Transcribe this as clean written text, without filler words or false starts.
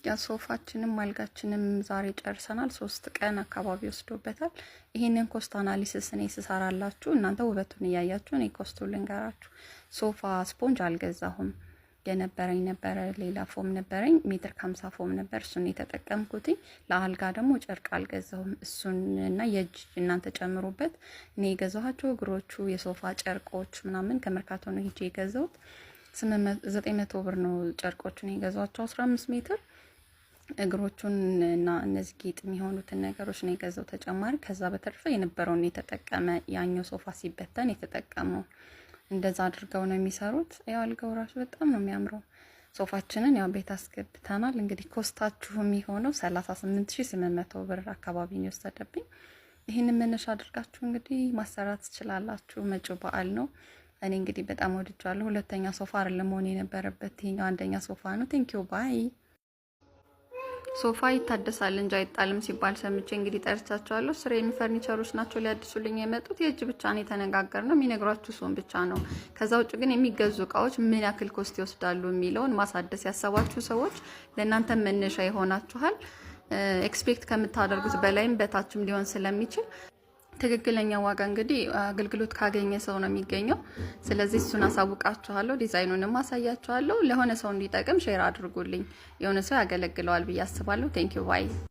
ያ ሶፋችንም አልጋችንም ዛሬ ጨርሰናል። 3 ቀን አካባቢ ወስዶበታል። ይህንን cost analysis እኔ ስሰራላችሁ እናንተ ውበቱን እያያችሁ እኔ cost ኡን ልንገራችሁ። ሶፋ ስፖንጅ አልገዛሁም። የነበረኝ ነበረ፣ ሌላ foam ነበረኝ፣ ሜትር ከ50 foam ነበር፣ እሱን የተጠቀምኩትኝ። ለአልጋ ደግሞ ጨርቅ አልገዛሁም። እሱን እና የእጅ እናንተ ጨምሩበት። እኔ የገዛኋቸው እግሮቹ፣ የሶፋ ጨርቆች ምናምን ከመርካቶ ነው ሄጄ የገዛሁት። 900 ብር ነው ጨርቆቹን የገዛኋቸው 15 ሜትር። እግሮቹን እና እነዚህ ጌጥ የሚሆኑትን ነገሮች ነው የገዛው ተጨማሪ። ከዛ በተረፈ የነበረውን የተጠቀመ፣ ያኛው ሶፋ ሲበተን የተጠቀመው፣ እንደዛ አድርገው ነው የሚሰሩት። ያው አልጋው ራሱ በጣም ነው የሚያምረው። ሶፋችንን ያው ቤት አስገብተናል። እንግዲህ cost ኣችሁ የሚሆነው 38,800 ብር አካባቢ ነው የወሰደብኝ። ይህንን መነሻ አድርጋችሁ እንግዲህ ማሰራት ትችላላችሁ። መጪው በዓል ነው። እኔ እንግዲህ በጣም ወድጃለሁ። ሁለተኛ ሶፋ አይደለም መሆን የነበረበት፣ ይሄኛው አንደኛ ሶፋ ነው። Thank you, bye። ሶፋ ይታደሳል እንጂ አይጣልም ሲባል ሰምቼ እንግዲህ ጠርቻቸዋለሁ። ስሬም ፈርኒቸሮች ናቸው ሊያድሱልኝ የመጡት። የእጅ ብቻ ነው የተነጋገርነው፣ የሚነግሯችሁ እሱን ብቻ ነው። ከዛ ውጭ ግን የሚገዙ እቃዎች ምን ያክል cost ይወስዳሉ የሚለውን ማሳደስ ያሰባችሁ ሰዎች ለእናንተ መነሻ ይሆናችኋል። Expect ከምታደርጉት በላይም በታችም ሊሆን ስለሚችል ትክክለኛ ዋጋ እንግዲህ አገልግሎት ካገኘ ሰው ነው የሚገኘው። ስለዚህ እሱን አሳውቃችኋለሁ፣ ዲዛይኑንም አሳያችኋለሁ። ለሆነ ሰው እንዲጠቅም share አድርጉልኝ። የሆነ ሰው ያገለግለዋል ብዬ አስባለሁ። Thank you, bye።